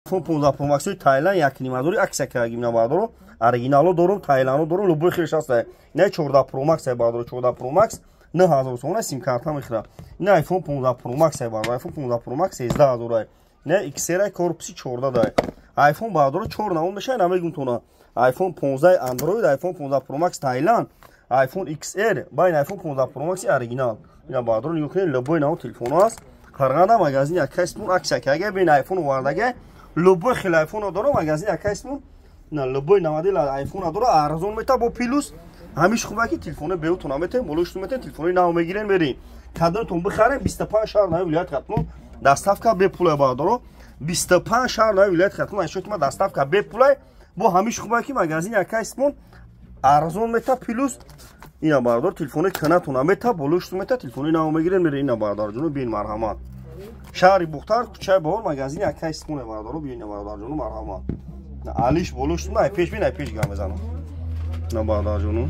iPhone 15 Pro Max Тайланд 1,5 ҳазори акция кардагим на, бардоро. Оригинало дорум, Тайландо дорум, любой хелш ҳаста. Ина 14 Pro Max ай, бардоро, 14 Pro Max 9000 сомона, сим карта мехӯра. Ина iPhone 15 Pro Max ай, бардоро, iPhone 15 Pro Max 13 000 ай. Ина XR ай, корпуси 14 дай. iPhone, бардоро, 4 навон мешава, намегум тона. iPhone 15 Android, iPhone 15 Pro Max Тайланд, iPhone XR, байн iPhone 15 Pro Max оригинал. Ина, бардоро, нигоҳ кунед, любой навон телефон аст. Қарғанда магазин якайсмун акция кага, бин iPhone овардага, любой хел iPhone дора магазин якайсмун. На любой модели iPhone дора, арзон мета, бо плюс ҳамиш хуба ки телефони беутон метем, болоштун метем, телефони нав мегирен, мерем. Кадомтон бихарем, 25 шаҳр нави вилояти Хатлон доставка бепулай, бардоро. 25 шаҳр нави вилояти Хатлон айшоти ма доставка бепулай. Бо ҳамиш хуба ки магазин якайсмон арзон мета, плюс ина, бардор, телефони канатон мета, болоштун мета, телефони нав мегирен, мерем. Ина, бардарҷону, бин, марҳамат. Шаҳри Бухтар, кӯчаи Баҳор, магазини акайсмоне, бародаро, бин, бародарҷону, марҳамат. Алиш болоштун, ай пеш бин, ай пеш гам мезанам. На, бародарҷону.